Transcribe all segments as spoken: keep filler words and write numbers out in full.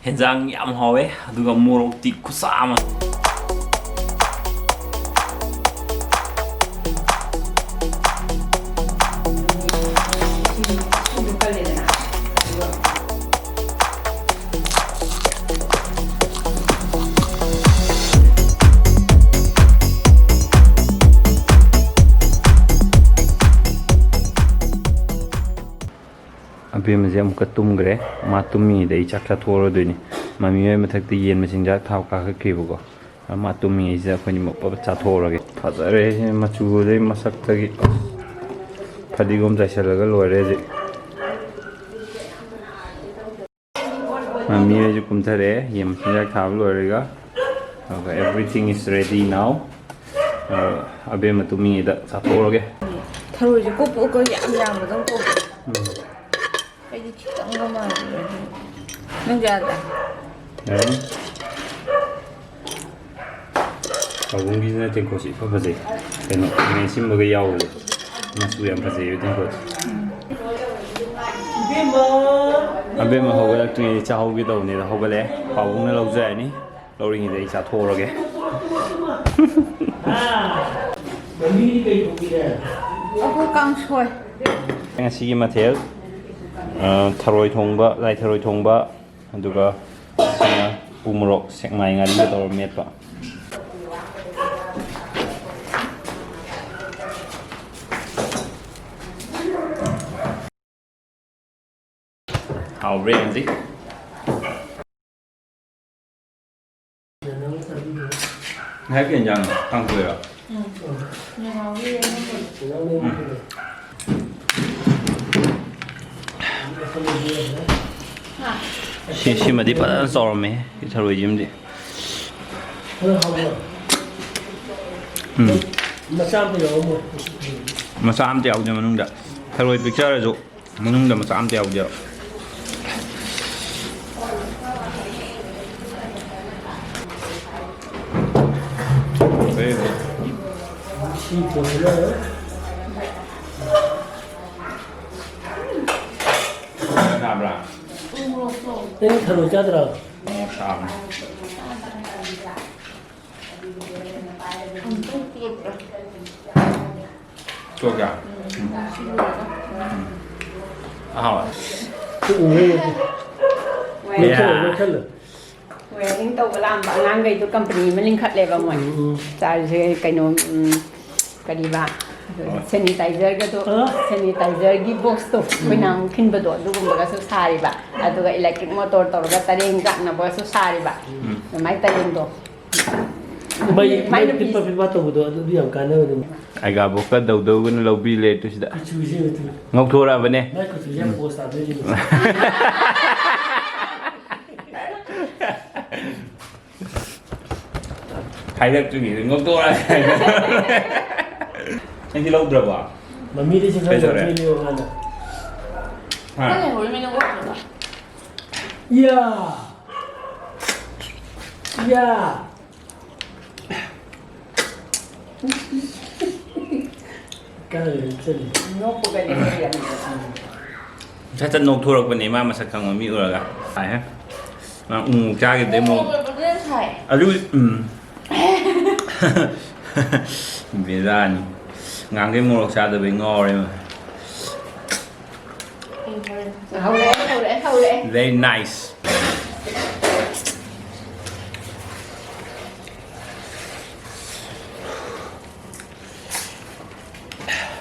ꯌꯦꯟꯖꯥꯡ ꯌꯥꯝ ꯍꯥꯎꯋꯦ, ꯑꯗꯨꯒ ꯃꯣꯔꯣꯛꯇꯤ ꯈꯨꯠꯁꯥ ꯑꯃ꯫ ꯑꯕꯦꯝꯃꯁꯦ ꯑꯃꯨꯛꯀ ꯇꯨꯝꯈ꯭ꯔꯦ꯫ ꯃꯥ ꯇꯨꯝꯃꯤꯉꯩꯗ ꯑꯩ ꯆꯥꯛ ꯆꯥꯊꯣꯛꯑꯔꯣꯏꯗꯣꯏꯅꯤ꯫ ꯃꯃꯤ ꯍꯣꯏ ꯃꯊꯛꯇ ꯌꯦꯟ ꯃꯆꯤꯟꯖꯥꯛ ꯊꯥꯎ ꯀꯥꯈꯠꯈꯤꯕꯀꯣ꯫ ꯃꯥ ꯇꯨꯝꯃꯤꯉꯩꯁꯤꯗ ꯑꯩꯈꯣꯏꯅꯤ ꯃꯄ ꯆꯥꯊꯣꯛꯍꯧꯔꯒꯦ꯫ ꯐꯖꯔꯦ ꯃꯆꯨꯗꯩ ꯃꯁꯛꯇꯒꯤ꯫ ꯐꯗꯤꯒꯣꯝ ꯆꯥꯏꯁꯤꯜꯂꯒ ꯂꯣꯏꯔꯦ ꯍꯧꯖꯤꯛ꯫ ꯃꯃꯤ ꯍꯣꯏꯁꯨ ꯀꯨꯝꯊꯔꯛꯑꯦ ꯌꯦꯟ ꯃꯆꯤꯟꯖꯥꯛ ꯊꯥꯕ ꯂꯣꯏꯔꯒ꯫ ꯑꯗꯨꯒ everything is ready now꯫ ꯑ, ꯑꯕꯦꯝꯃ ꯇꯨꯝꯃꯤꯉꯩꯗ ꯆꯥꯊꯣꯛꯍꯧꯔꯒꯦ꯫ ꯊꯔꯣꯏꯁꯦ ꯀꯣꯛ ꯀꯣꯛ ꯀꯣꯛ ꯌꯥꯝ ꯌꯥꯝꯕꯗꯧꯅ ꯇꯧꯕ꯫ ꯎꯝ꯫ ꯑꯩꯗꯤ ꯈꯤꯇꯪꯒ ꯃꯥꯜꯂꯨꯔꯦ꯫ ꯅꯪ ꯀꯌꯥꯗ? ꯌꯥꯔꯅꯤ꯫ ꯄꯥꯕꯨꯡꯒꯤꯁꯤꯅ ꯇꯦꯡꯀꯣꯠꯁꯤ ꯏꯐ ꯐꯖꯩ꯫ ꯀꯩꯅꯣ, ꯈꯥꯃꯦꯟ ꯑꯁꯤꯟꯕꯒ ꯌꯥꯎꯕꯗꯣ꯫ ꯃꯆꯨ ꯌꯥꯝ ꯐꯖꯩꯌꯦ ꯇꯦꯡꯀꯣꯠ꯫ ꯑꯕꯦꯝꯃ ꯍꯧꯒꯠꯂꯛꯇ꯭ꯔꯤꯉꯩꯗ ꯆꯥꯍꯧꯒꯦ ꯇꯧꯕꯅꯤꯗ, ꯍꯧꯒꯠꯂꯛꯑꯦ꯫ ꯄꯥꯕꯨꯡꯅ ꯂꯧꯖꯔꯅꯤ꯫ ꯂꯧꯔꯤꯉꯩꯗ ꯑꯩ ꯆꯥꯊꯣꯛꯍꯧꯔꯒꯦ꯫ ꯑꯩꯈꯣꯏ ꯀꯥꯡꯁꯣꯏ꯫ ꯉꯁꯤꯒꯤ ꯃꯊꯦꯜ, ꯑ, ꯊꯔꯣꯏ ꯊꯣꯡꯕ, ꯂꯥꯏ ꯊꯔꯣꯏ ꯊꯣꯡꯕ, ꯑꯗꯨꯒ ꯁꯤꯅ ꯎ ꯃꯣꯔꯣꯛ ꯁꯦꯛꯃꯥꯏ ꯉꯥꯔꯤꯒ ꯇꯧꯔ ꯃꯦꯠꯄ꯫ ꯍꯥꯎꯕ꯭ꯔꯥ ꯌꯦꯡꯁꯤ꯫ ꯉꯁꯥꯏ ꯀꯩ ꯌꯦꯟꯖꯥꯡꯅꯣ? ꯀꯥꯡꯁꯣꯏꯔꯣ? ꯎꯝ꯫ ꯁꯤ, ꯁꯤꯃꯗꯤ ꯐꯖꯅ ꯆꯥꯎꯔꯝꯃꯦ, ꯁꯤ ꯊꯔꯣꯏꯁꯤꯃꯗꯤ꯫ ꯎꯝ꯫ ꯃꯆꯥ ꯑꯝꯇ ꯌꯥꯎꯔꯝꯃꯣꯏ꯫ ꯃꯆꯥ ꯑꯝꯇ ꯌꯥꯎꯗꯦ ꯃꯅꯨꯡꯗ꯫ ꯊꯔꯣꯏ ꯄꯤꯛꯆꯔꯁꯨ ꯃꯅꯨꯡꯗ ꯃꯆꯥ ꯑꯝꯇ ꯌꯥꯎꯗꯦꯕ꯫ ꯁꯤ ꯄꯣꯠꯁꯤꯅ ꯌꯥꯕ꯭ꯔꯥ? ꯅꯪ ꯊꯔꯣꯏ ꯆꯥꯗ꯭ꯔꯣ? ꯃꯣꯔꯣꯛ ꯁꯥꯕꯅꯦ꯫ ꯆꯣ ꯀꯌꯥ? ꯎꯝ꯫ ꯎꯝ꯫ ꯑꯍꯥꯎꯕ꯫ ꯎꯝ꯫ ꯂꯣꯏꯁꯜꯂꯣ, ꯌꯥ꯫ ꯂꯣꯏꯁꯜꯂꯣ꯫ Wedding ꯇꯧꯕ ꯂꯥꯛꯑꯝꯕ ꯑꯉꯥꯡꯈꯩꯗꯣ company ꯑꯃ ꯂꯤꯡꯈꯠꯂꯦꯕ ꯃꯣꯏ꯫ ꯎꯝ, ꯎꯝ꯫ ꯆꯥꯔꯤꯁꯦ ꯀꯩꯅꯣ, ꯎꯝ, ꯀꯔꯤꯕ? ꯑꯣ꯫ Sanitizerꯒꯗꯣ, ꯑ? Sanitizerꯒꯤ boxꯇꯣ ꯑꯩꯈꯣꯏꯅ ꯎꯝ꯫ ꯑꯃꯨꯛ ꯈꯤꯟꯕꯗꯣ ꯑꯗꯨꯒꯨꯝꯕꯒꯁꯨ ꯁꯥꯔꯤꯕ꯫ ꯑꯗꯨꯒ electric motor ꯇꯧꯔꯒ ꯇꯔꯦꯡ ꯆꯥꯛꯅꯕꯒꯁꯨ ꯁꯥꯔꯤꯕ꯫ ꯎꯝ꯫ ꯑꯗꯨꯃꯥꯏꯅ ꯇꯔꯦꯡꯗꯣ꯫ ꯃꯩ, ꯃꯥꯏ ꯃꯩ ꯅꯨꯄꯤ ꯄꯤꯠꯄ ꯄꯤꯠꯄ ꯇꯧꯕꯗꯣ ꯑꯗꯨꯗꯤ ꯌꯥꯝ ꯀꯥꯟꯅꯕꯅꯤ꯫ ꯑꯩꯒꯥꯕꯣꯛꯀ ꯗꯧꯗꯧꯒꯅ ꯂꯧꯕꯤ ꯂꯩꯔꯦ ꯇꯨ ꯁꯤꯗ꯫ ꯀꯨꯆꯨꯁꯦ ꯎꯠꯇꯨ꯫ ꯉꯧꯊꯣꯔꯛꯑꯕꯅꯦ꯫ ꯃꯥꯏ ꯀꯨꯆꯨꯁꯦ ꯌꯥꯝ ꯎꯝ꯫ Post ꯇꯥꯗꯣꯏꯅꯦ꯫ ꯍꯥꯏꯔꯛꯇ꯭ꯔꯤꯉꯩꯗ ꯉꯧꯊꯣꯔꯛꯑꯦ꯫ ꯅꯪꯗꯤ ꯂꯧꯗ꯭ꯔꯕꯣ? ꯃꯃꯤꯗꯤ ꯁꯤ ꯈꯔ ꯀꯩꯗꯧꯔꯦ? ꯂꯧꯊꯣꯛꯏꯅꯦ ꯃꯥꯅ꯫ ꯍꯥ? ꯅꯪ ꯂꯩꯍꯧꯔꯤꯃꯤ ꯅꯪ ꯂꯧꯗ꯭ꯔꯕ? ꯌꯥ! ꯌꯥ! ꯀꯥꯏꯗ ꯆꯠꯂꯤ? ꯅꯣꯛꯄꯒꯅꯤ ꯌꯥꯝꯅ꯫ ꯁꯠ ꯁꯠ ꯅꯣꯛꯊꯣꯔꯛꯄꯅꯦ ꯃꯥ ꯃꯁꯛ ꯈꯪꯕ ꯃꯤ ꯎꯔꯒ꯫ ꯍꯥꯏ ꯍꯦ꯫ ꯃꯥ ꯎꯃꯣꯔꯣꯛ ꯆꯥꯈꯤꯕꯗꯩ ꯃꯣꯔꯣꯛ꯫ ꯎꯃꯣꯔꯣꯛ ꯐꯖꯅ ꯁꯥꯏ꯫ ꯑꯗꯨ, ꯎꯝ꯫ ꯕꯦꯔꯥꯅꯤ꯫ ꯉꯥꯡꯈꯩ ꯃꯣꯔꯣꯛ ꯆꯥꯗꯕꯩ ꯉꯥꯎꯔꯦ ꯃꯥ꯫ ꯍꯧꯔꯛꯑꯦ, ꯍꯧꯔꯛꯑꯦ, ꯍꯧꯔꯛꯑꯦ꯫ Very nice.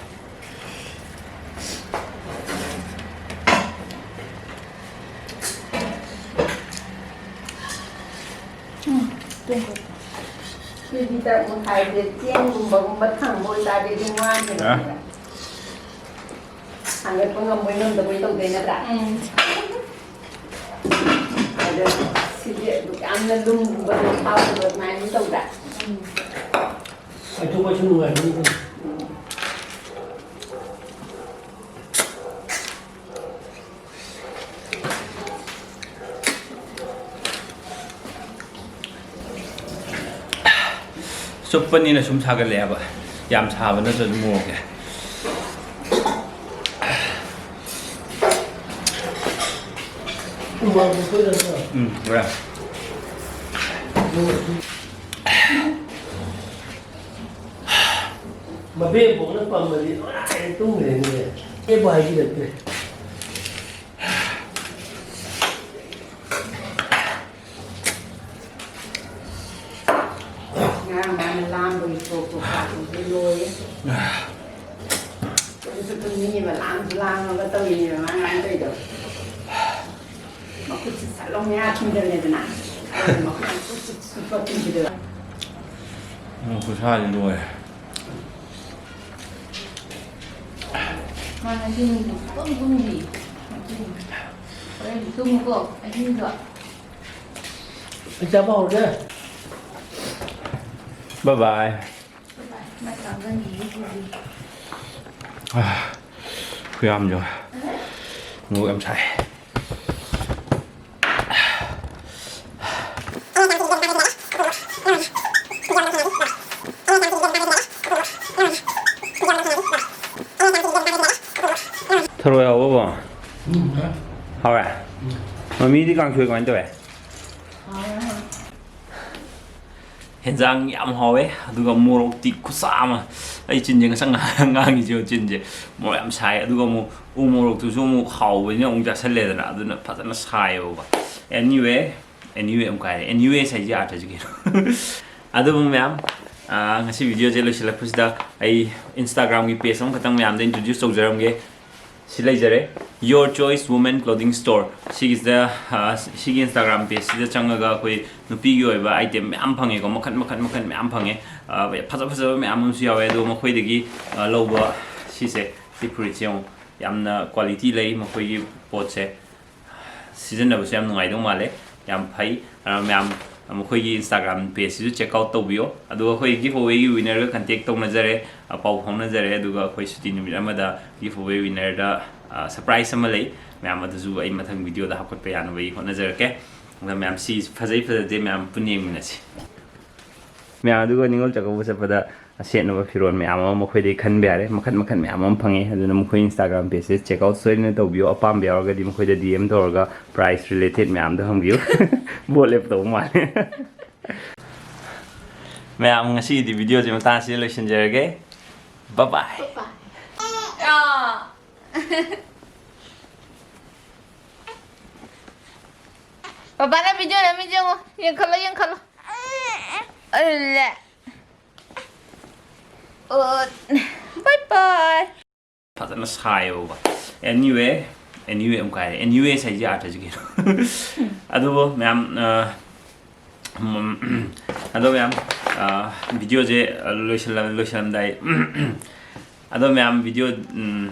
ꯎꯝ, ꯇꯨꯝꯈ꯭ꯔꯣ꯫ ꯀꯦꯖꯤ ꯇꯔꯨꯛ ꯃꯈꯥꯏꯁꯦ ꯆꯦꯡꯒꯨꯝꯕꯒꯨꯝꯕ ꯊꯥꯡꯕ ꯑꯣꯏꯇꯥꯔꯗꯤ ꯑꯗꯨꯝ ꯋꯥꯅꯦꯕ꯫ ꯑ? ꯊꯥꯡꯒꯠꯄ ꯉꯝꯕꯣꯏ ꯉꯝꯗꯕꯣꯏ ꯇꯧꯗꯣꯏ ꯅꯠꯇ꯭ꯔꯥ? ꯎꯝ꯫ ꯑꯗ ꯁꯤꯗꯤ ꯑꯗꯨꯛ ꯌꯥꯝꯅ ꯂꯨꯝꯕꯗꯣ ꯊꯥꯎꯗꯣ ꯑꯗꯨꯃꯥꯏꯅ ꯇꯧꯗ꯭ꯔꯥ? ꯎꯝ꯫ ꯄꯥꯏꯊꯣꯛ ꯄꯥꯏꯁꯤꯟ ꯅꯨꯡꯉꯥꯏꯕꯅꯤ꯫ ꯆꯨꯞꯄꯅꯤꯅ ꯁꯨꯝ ꯁꯥꯒꯠꯂꯛꯑꯦꯕ꯫ ꯌꯥꯝ ꯁꯥꯕ ꯅꯠꯇ꯭ꯔꯁꯨ ꯃꯣꯔꯣꯛꯁꯦ꯫ ꯎꯃꯥ ꯃꯈꯣꯏꯗ ꯎꯝ, ꯍꯣꯔꯦꯟ꯫ ꯃꯕꯦꯝꯕꯣꯛꯅ ꯄꯝꯃꯗꯤ ꯂꯣꯏꯔꯦ, ꯇꯨꯝꯈ꯭ꯔꯦꯅꯦ꯫ ꯑꯦꯕꯨ ꯍꯥꯏꯕꯤꯔꯛꯇ꯭ꯔꯦ꯫ ꯉꯔꯥꯡ ꯃꯥꯅ ꯂꯥꯡꯕꯒꯤ ꯊꯣꯛꯄ ꯄꯥꯛꯄꯗꯤ ꯂꯣꯏꯔꯦ꯫ ꯇꯨꯝꯁꯨ ꯇꯨꯝꯅꯤꯡꯉꯤꯕ, ꯂꯥꯡꯁꯨ ꯂꯥꯡꯉꯒ ꯇꯧꯔꯤꯅꯦꯕ ꯃꯥ ꯉꯔꯥꯡ ꯇꯧꯔꯤꯗꯣ꯫ ꯃꯈꯨꯠꯁꯤ ꯁꯠ ꯂꯥꯎ ꯃꯌꯥ ꯊꯤꯡꯖꯤꯜꯂꯦꯗꯅ꯫ ꯑꯗꯨꯒ ꯃꯈꯨꯠꯁꯤ ꯁꯨꯠ ꯁꯨꯠ ꯁꯨꯠ ꯁꯨꯠ ꯊꯤꯡꯖꯤꯜꯂꯦ꯫ ꯎꯝ, ꯈꯨꯠꯁꯥꯁꯤ ꯂꯣꯏꯔꯦ꯫ ꯃꯥ ꯉꯁꯤ ꯅꯨꯡꯊꯤꯜ ꯁꯨꯛꯇꯨꯝ ꯇꯨꯝꯗꯦ꯫ ꯍꯣꯔꯦꯟꯗꯤ ꯇꯨꯝꯃꯨꯀꯣ, ꯑꯍꯤꯡꯗꯣ꯫ ꯑꯩ ꯆꯥꯕ ꯍꯧꯔꯒꯦ꯫ Bye bye꯫ ꯃꯥ ꯆꯥꯒꯅꯤ, ꯑꯩ ꯄꯨꯒꯦ꯫ ꯑꯥ, ꯈꯨꯌꯥꯝꯁꯦ꯫ ꯃꯣꯔꯣꯛ ꯌꯥꯝ ꯁꯥꯏ꯫ ꯊꯔꯣꯏ ꯍꯥꯎꯕꯕꯣ? ꯎꯝ, ꯍꯥꯎꯔꯦ? ꯎꯝ꯫ ꯃꯃꯤꯗꯤ ꯀꯥꯡꯁꯣꯏ ꯀꯃꯥꯏꯅ ꯇꯧꯋꯦ? ꯍꯥꯎꯔꯦ, ꯍꯥꯎꯔꯦ꯫ ꯍꯦꯟꯖꯥꯡ ꯌꯥꯝ ꯍꯥꯎꯋꯦ, ꯑꯗꯨꯒ ꯃꯣꯔꯣꯛꯇꯤ ꯈꯨꯠꯁꯥ ꯑꯃ꯫ ꯑꯩ ꯆꯤꯟꯁꯦ ꯉꯁꯪ ꯉꯥꯡꯉꯤꯁꯦ, ꯆꯤꯟꯁꯦ ꯃꯣꯔꯣꯛ ꯌꯥꯝ ꯁꯥꯏ, ꯑꯗꯨꯒ ꯑꯃꯨꯛ ꯎ ꯃꯣꯔꯣꯛꯇꯨꯁꯨ ꯑꯃꯨꯛ ꯍꯥꯎꯕꯅꯤꯅ ꯑꯃꯨꯛ ꯆꯥꯁꯜꯂꯦꯗꯅ, ꯑꯗꯨꯅ ꯐꯖꯅ ꯁꯥꯏꯌꯦꯕꯀꯣ꯫ Anyway, anyway ꯑꯃꯨꯛ ꯍꯥꯏꯔꯦ, anyways ꯍꯥꯏꯁꯦ ꯑꯥꯔꯊꯁꯦ ꯀꯩꯅꯣ? ꯑꯗꯨꯕꯨ ꯃꯌꯥꯝ, ꯑꯥ, ꯉꯁꯤ videoꯁꯦ ꯂꯣꯏꯁꯤꯜꯂꯛꯄꯁꯤꯗ ꯑꯩ Instagramꯒꯤ page ꯑꯃꯈꯛꯇꯪ ꯃꯌꯥꯝꯗ introduce ꯇꯧꯖꯔꯝꯒꯦ꯫ ꯁꯤ ꯂꯩꯖꯔꯦ, Your Choice Women Clothing Store꯫ ꯁꯤꯒꯤꯁꯤꯗ, ꯑꯥ, ꯁꯤꯒꯤ Instagram pageꯁꯤꯗ ꯆꯪꯉꯒ ꯑꯩꯈꯣꯏ ꯅꯨꯄꯤꯒꯤ ꯑꯣꯏꯕ item ꯃꯌꯥꯝ ꯐꯪꯉꯦꯀꯣ, ꯃꯈꯟ, ꯃꯈꯟ, ꯃꯈꯟ ꯃꯌꯥꯝ ꯐꯪꯉꯦ꯫ ꯑꯥ, ꯐꯖ ꯐꯖꯕ ꯃꯌꯥꯝ ꯑꯃꯁꯨ ꯌꯥꯎꯋꯦ, ꯑꯗꯣ ꯃꯈꯣꯏꯗꯒꯤ, ꯑꯥ, ꯂꯧꯕ ꯁꯤꯁꯦ, ꯁꯤ ꯐꯨꯔꯤꯠꯁꯦ ꯌꯦꯡꯉꯨ, ꯌꯥꯝꯅ quality ꯂꯩ ꯃꯈꯣꯏꯒꯤ ꯄꯣꯠꯁꯦ꯫ ꯁꯤꯖꯤꯟꯅꯕꯁꯨ ꯌꯥꯝ ꯅꯨꯡꯉꯥꯏꯗꯧ ꯃꯥꯜꯂꯦ, ꯌꯥꯝ ꯐꯩ꯫ ꯑꯗꯨꯅ ꯃꯌꯥꯝ ꯃꯈꯣꯏꯒꯤ Instagram pageꯁꯤꯁꯨ check out ꯇꯧꯕꯤꯌꯣ꯫ ꯑꯗꯨꯒ ꯑꯩꯈꯣꯏ giveawayꯒꯤ winnerꯒ contact ꯇꯧꯅꯖꯔꯦ, ꯑ, ꯄꯥꯎ ꯐꯥꯎꯅꯖꯔꯦ꯫ ꯑꯗꯨꯒ ꯑꯩꯈꯣꯏ ꯁꯨꯇꯤ ꯅꯨꯃꯤꯠ ꯑꯃꯗ giveaway winnerꯗ, ꯑ, surprise ꯑꯃ ꯂꯩ꯫ ꯃꯌꯥꯝ ꯑꯗꯨꯁꯨ ꯑꯩ ꯃꯊꯪ videoꯗ ꯍꯥꯞꯀꯠꯄ ꯌꯥꯅꯕ ꯑꯩ ꯍꯣꯠꯅꯖꯔꯛꯀꯦ꯫ ꯑꯗ ꯃꯌꯥꯝ ꯁꯤ ꯐꯖꯩ ꯐꯖꯗꯦ ꯃꯌꯥꯝ ꯄꯨꯟꯅ ꯌꯦꯡꯃꯤꯟꯅꯁꯤ꯫ ꯃꯌꯥꯝ ꯑꯗꯨꯒ ꯅꯤꯉꯣꯜ ꯆꯥꯛꯀꯧꯕ ꯆꯠꯄꯗ ꯑꯁꯦꯠꯅꯕ ꯐꯤꯔꯣꯜ ꯃꯌꯥꯝ ꯑꯃ ꯃꯈꯣꯏꯗꯒꯤ ꯈꯟꯕ ꯌꯥꯔꯦ꯫ ꯃꯈꯟ ꯃꯈꯟ ꯃꯌꯥꯝ ꯑꯃ ꯐꯪꯉꯦ꯫ ꯑꯗꯨꯅ ꯃꯈꯣꯏ Instagram page check out ꯁꯣꯏꯗꯅ ꯇꯧꯕꯤꯌꯨ꯫ ꯑꯄꯥꯝꯕ ꯌꯥꯎꯔꯒꯗꯤ ꯃꯈꯣꯏꯗ D M ꯇꯧꯔꯒ price related ꯃꯌꯥꯝꯗꯣ ꯍꯪꯕꯤꯌꯨ꯫ ꯕꯣꯠ ꯂꯦꯞꯇꯧꯕ ꯃꯥꯜꯂꯦ꯫ ꯃꯌꯥꯝ, ꯉꯁꯤꯒꯤꯗꯤ video ꯁꯦ ꯃꯇꯥꯡ ꯑꯁꯤꯗ ꯂꯣꯏꯁꯤꯟꯖꯔꯒꯦ꯫ Bye bye꯫ ꯄꯄꯥꯅ video ꯅꯝꯃꯤꯁꯦ ꯌꯦꯡꯉꯣ꯫ ꯌꯦꯡꯈꯠꯂꯣ, ꯌꯦꯡꯈꯠꯂꯣ꯫ ꯑꯜꯂꯦ꯫ ꯑꯣ, bye bye꯫ ꯐꯖꯅ ꯁꯥꯏꯌꯦꯕꯀꯣ꯫ Anyway, anyway ꯑꯃꯨꯛ ꯍꯥꯏꯔꯦ꯫ Anyways ꯍꯥꯏꯁꯦ ꯑꯥꯔꯊꯁꯦ ꯀꯩꯅꯣ? ꯑꯗꯨꯕꯨ ꯃꯌꯥꯝ, ꯑ, ꯎꯝ, ꯑꯗꯣ ꯃꯌꯥꯝ, ꯑ, video ꯁꯦ ꯂꯣꯏꯁꯤꯜꯂꯝ-, ꯂꯣꯏꯁꯤꯜꯂꯝꯗꯥꯏ, ꯑꯗꯣ ꯃꯌꯥꯝ video, ꯎꯝ,